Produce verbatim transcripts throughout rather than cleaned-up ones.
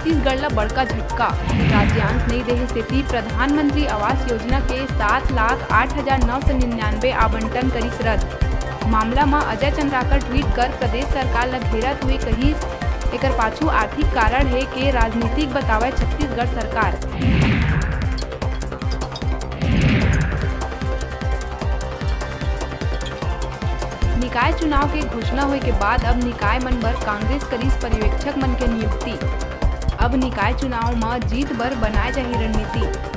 छत्तीसगढ़ ल बड़का झटका। राज्यांश नइ देहे सेती प्रधानमंत्री आवास योजना के सात लाख आठ हजार नौ सौ निन्यानवे आवंटन करिस रद्द। मामला म अजय चंद्राकर ट्वीट कर प्रदेश सरकार ल घेरत हुए कहिस, एकर पाछू आर्थिक कारण हे के राजनीतिक बतावय छत्तीसगढ़ सरकार। निकाय चुनाव के घोषणा होए के बाद अब निकाय मन बर कांग्रेस करिस पर्यवेक्षक मन के नियुक्ति। अब निकाय चुनाव म जीत बर बनाए जाही रणनीति।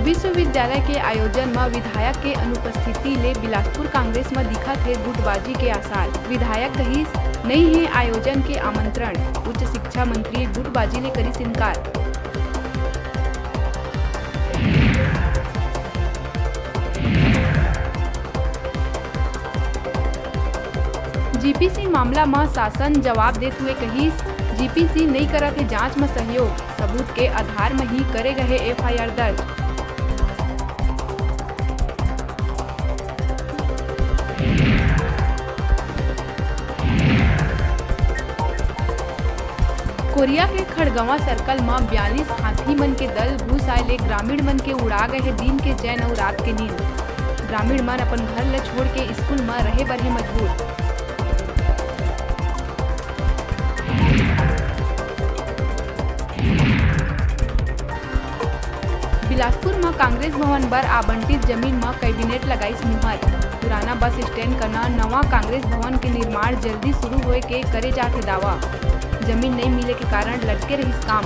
विश्वविद्यालय के आयोजन म विधायक के अनुपस्थिति ले बिलासपुर कांग्रेस म दिखत हे गुटबाजी के आसार। विधायक कहिस, नइ हे आयोजन के आमंत्रण। उच्च शिक्षा मंत्री गुटबाजी ले करिस इनकार। जीपीसी मामला म शासन जवाब देत हुए कहिस, जीपीसी नइ करत हे जांच म सहयोग, सबूत के आधार म ही करे गए एफआईआर दर्ज। कोरिया के खड़गवां सर्कल म बयालीस हाथी मन के दल घुस आए ले ग्रामीण मन के उड़ा गए हे दिन के चैन अउ रात के नींद। ग्रामीण मन अपन घर ल छोड़ के स्कूल म रहे बर हे मजबूर। बिलासपुर म कांग्रेस भवन बर आवंटित जमीन म कैबिनेट लगाइस मुहर। पुराना बस स्टैंड कना नवा कांग्रेस भवन के निर्माण जल्दी शुरू होए के करे जात हे दावा। जमीन नइ मिले के कारण लटके रहिस काम।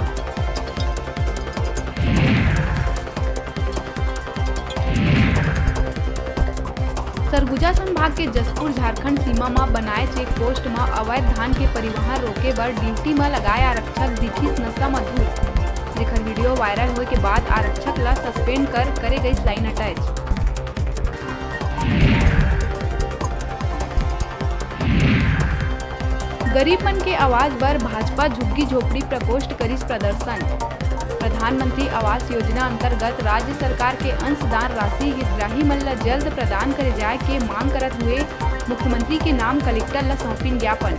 सरगुजा संभाग के जसपुर झारखंड सीमा म बनाए चेक पोस्ट म अवैध धान के परिवहन रोके बर ड्यूटी म लगाए आरक्षक दिखिस नशा म धुत, जेखर वीडियो वायरल होए के बाद आरक्षक ल सस्पेंड कर करे गइस लाइन अटैच। गरीब मन के आवाज बर भाजपा झुग्गी झोपड़ी प्रकोष्ठ करिस प्रदर्शन। प्रधानमंत्री आवास योजना अंतर्गत राज्य सरकार के अंशदान राशि हितग्राही मन ल जल्द प्रदान करे जाय के मांग करत हुए मुख्यमंत्री के नाम कलेक्टर ल सौंपिन ज्ञापन।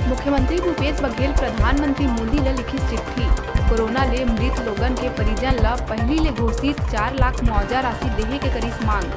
मुख्यमंत्री भूपेश बघेल प्रधानमंत्री मोदी ल लिखिस चिट्ठी। कोरोना ले मृत लोगन के परिजन ल पहिली ले घोषित चार लाख मुआवजा राशि देहे के करिस मांग।